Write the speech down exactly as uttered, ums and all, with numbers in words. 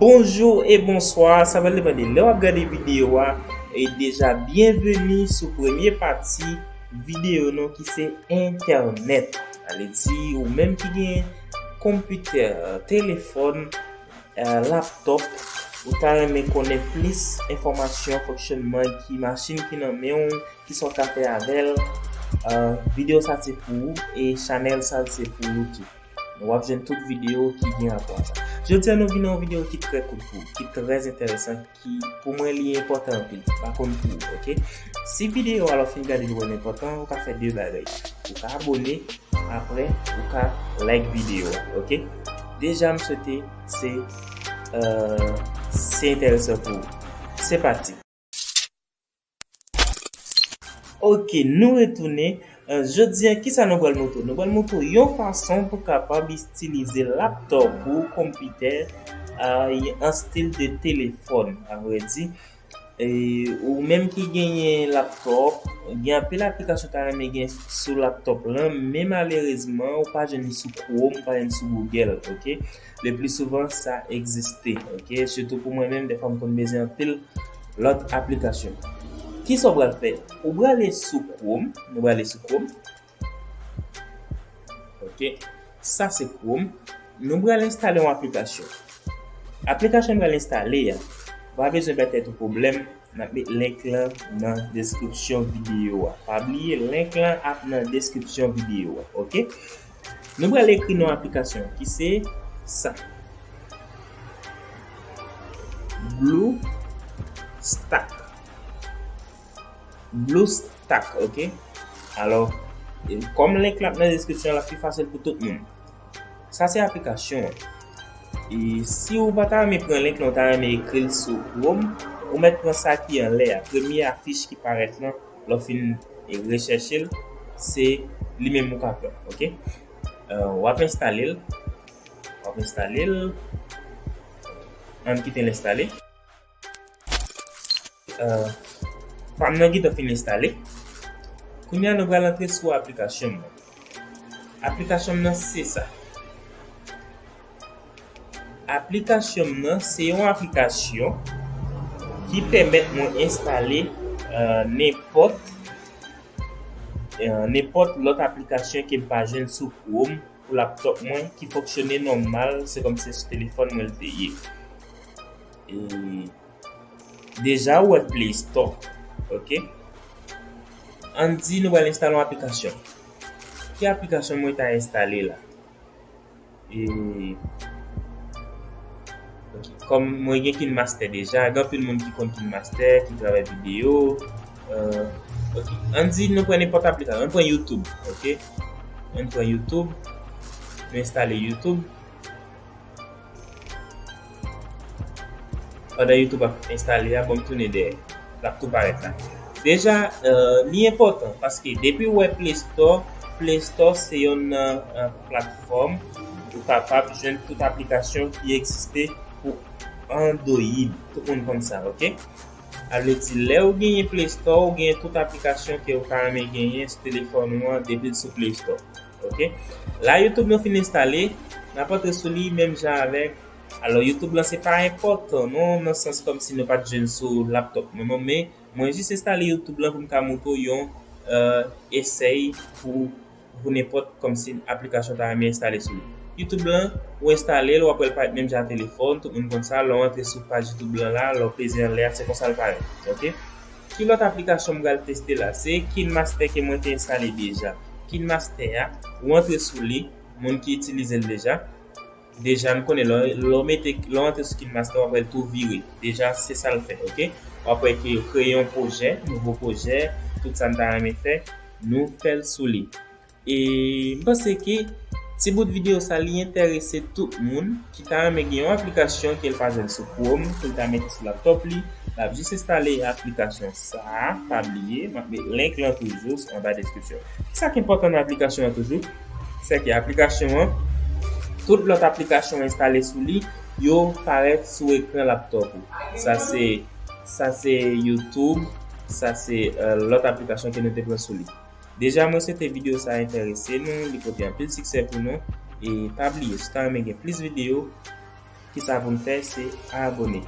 Bonjou e bonswa, sa pral depann de lè w ap gade videyo a. E deja, byenveni sou premye pati videyo nou ki se entènèt. Sa vle di, ou menm ki gen konpitè, telefòn, eh, laptòp, ou ta renmen konnen plis enfòmasyon fonksyònman ki machin ki nan men w, ki sa w ka fè avè l, eh, videyo sa se pou ou e chanèl sa se pou ou tou. W ap jwenn tout videyo ki gen rapò a sa. Jodi a, nou vin nan yon videyo ki trè kout pou ou, ki trè enteresan, ki pou mwen li enpòtan anpil. M pa konn pou ou, oke? Si videyo a lè w fin gade l ou wè l enpòtan, ou ka fè de bagay. Ou ka abòne, apre ou ka like videyo a, oke? Deja, m swete se, eh, se enteresan pou ou. Se pati. Oke, nou retounen. Eh, jodi a, kisa nou pral montre w? Nou pral montre w yon fason pou w kapab itilize laptòp ou konpitè, eh, an stil de telefòn, a vrè di. E ou menm ki genyen laptòp, gen anpil aplikasyon w ta renmen gen sou laptòp lan, men malerezman, ou pa jwenn li sou Chrome, ou pa jwenn li sou Google, oke? Le pli souvan, sa egziste, oke? Sitou pou mwen menm, dèfwa m konn bezwen anpil lòt aplikasyon. Kisa w pral fè? Ou prale sou Chrome, nou prale sou Chrome. Oke, sa se Chrome. Nou pral enstale yon aplikasyon. Aplikasyon nou pral enstale a, ou pa bezwen bay tèt ou pwoblèm, n ap met link lan nan deskripsyon videyo a. Pa bliye, link lan ap nan deskripsyon videyo a, oke? Nou pral ekri non aplikasyon ki se sa. BlueStack. BlueStack, oke? Alò, e, kòm link la ap nan deskripsyon, l ap pi fasil pou tout moun. Sa se aplikasyon an. E si w pa ta renmen pran link lan, w ta renmen ekri l sou Chrome, ou mèt pran sa ki anlè a. Premye afich ki parèt lan, lè w fin, e, rechèche l, se li menm ou ka pran, oke? E, w ap enstale l. W ap enstale l. Ann kite l enstale. Eh, pa m nan gentan fin enstale. Kounye a, nou pral antre sou aplikasyon m nan. Aplikasyon m nan se sa. Aplikasyon m nan se yon aplikasyon ki pèmèt mwen enstale, eh, nenpòt, eh, nenpòt lòt aplikasyon ke m pa jwenn sou Chrome pou laptòp mwen ki fonksyone nòmal, se kòmsi sou telefòn mwen l te ye. E deja ou wè Play Store, oke? Ann di nou pral enstale yon aplikasyon. Ki aplikasyon mwen ta enstale la? E, oke, kòm mwen gen KineMaster deja, gen anpil moun ki konn KineMaster, ki travay videyo. Eh, oke, ann di nou pran nenpòt aplikasyon. Ann pran YouTube, oke? Ann pran YouTube. Nou enstale YouTube. Pandan YouTube ap enstale a, ban m tounen dèyè. L ap tou parèt la. Deja, eh, li enpòtan paske depi w wè Play Store, Play Store se yonn nan, eh, platfòm ou kapab jwenn tout aplikasyon ki egziste pou Android. Tout moun konn sa, oke? Sa vle di, lè ou genyen Play Store, ou genyen tout aplikasyon ke ou ta renmen genyen sou telefòn ou an depi l sou Play Store. Oke? La, YouTube nou fin enstale, n ap antre sou li menm jan avèk. Alò, YouTube lan se pa enpòtan, non, nan sans kòmsi nou pa t jwenn sou laptòp nou, non, men mwen jis enstale YouTube lan pou m ka montre w yon, eh, esèy pou, pou nenpòt kòmsi aplikasyon w ta renmen enstale sou li. YouTube lan, ou enstale l, w ap wè l parèt menm jan ak telefòn, tout moun konn sa, lè w antre sou paj YouTube lan la, lè w peze anlè a, se konsa l parèt, oke? Ki lòt aplikasyon m pral teste la? Se KineMaster ke mwen te enstale deja. KineMaster a, ou antre sou li, moun ki itilize l deja. Deja, n konnen lè, lè w mete, lè w antre sou KineMaster, w ap wè l tou vire. Deja, se sa l fè, oke? W ap wè ke yo kreye yon pwojè, nouvo pwojè, tout sa n ta renmen fè, nou fè l sou li. E m panse ke ti bout videyo sa, li enterese tout moun ki ta renmen gen yon aplikasyon ke l pa jwenn sou Chrome, pou l ta mete sou laptòp li. L ap jis enstale aplikasyon sa a, pa bliye, m ap met link lan toujou anba deskripsyon. Sa ki enpòtan nan aplikasyon an toujou, se ke aplikasyon an, tout lòt aplikasyon enstale sou li, yo parèt sou ekran laptòp ou. Sa se, sa se YouTube, sa se, eh, lòt aplikasyon ke nou te pran sou li. Deja, mwen swete videyo sa a enterese nou, li pote anpil siksè pou nou. E pa bliye, si w ta renmen gen plis videyo, kisa pou n fè, se abòne.